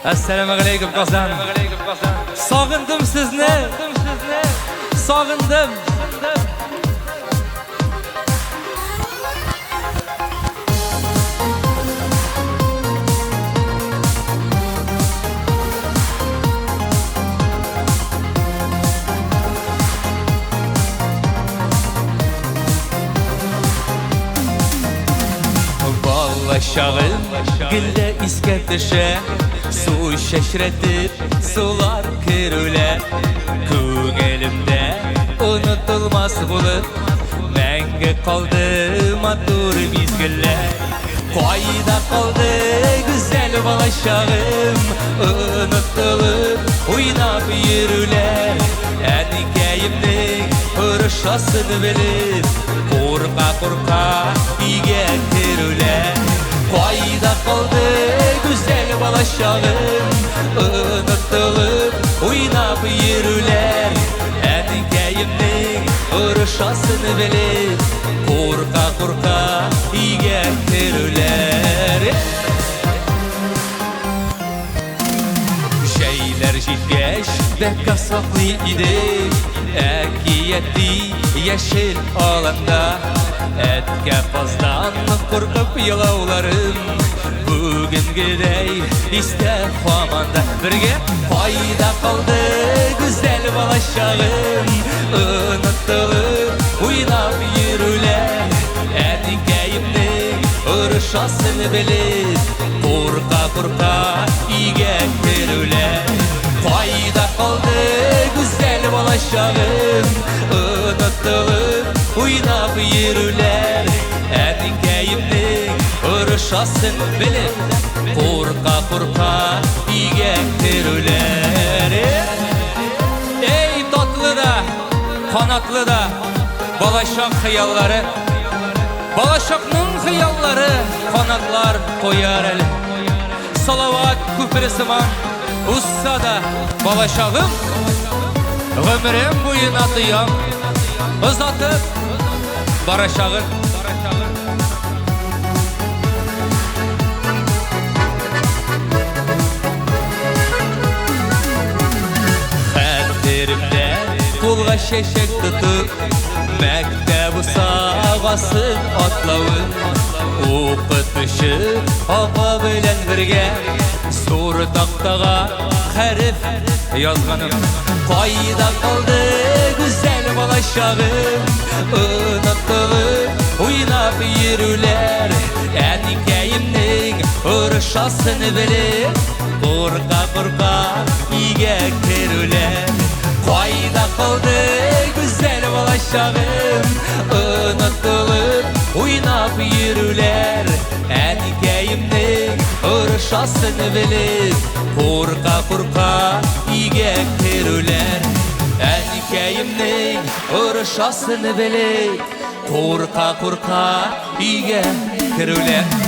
Әссәламегаләйкүм, Казан. Сагындым сезне. Сагындым. Балачагым гел дә искә төшә, Су чәчрәтеп, сулар керүләр Күңелемдә онытылмас булып Мәңге калды матур мизгелләр. Кайда калды гүзәл балачагым, Онытылып уйнап йөрүләр? Әнкәемнең орышасын белеп, Курка-курка өйгә керүләр. Кайда калды гүзәл балачагым, Онытылып уйнап йөрүләр? Әнкәемнең орышасын белеп, Курка-курка өйгә керүләр. Җәйләр җиткәч, бәбкә саклый идек Әкияти яшел аланда. Әткә каздан куркып елауларым Бүгенгедәй истә һаман да. Бергә кайда калды гүзәл балачагым, Онытылып уйнап йөрүләр? Әнкәемнең орышасын белеп, Курка-курка өйгә керүләр. Кайда калды гүзәл балачагым, Онытылып уйнап йөрүләр? Әнкәемнең орышасын белеп, Курка-курка өйгә керүләр. Эй, татлы да, канатлы да балачак хыяллары! Балачакның хыяллары канатлар куяр әле. Салават күпере сыман узса да балачагым, Гомерем буена тоям озатып барачагын. Хәтеремдә, кулга чәчәк тотып, Мәктәп сагасын атлавын, Укытучы апа белән бергә Зур тактага хәреф язганым. Кайда калды гүзәл балачагым, Онытылып уйнап йөрүләр? Әнкәемнең орышасын белеп, Курка-курка өйгә керүләр. Кайда калды гүзәл балачагым, Онытылып уйнап йөрүләр? Әнкәемнең орышасын белеп, Курка-курка өйгә керүләр. Әнкәемнең орышасын белеп, Курка-курка өйгә керүләр.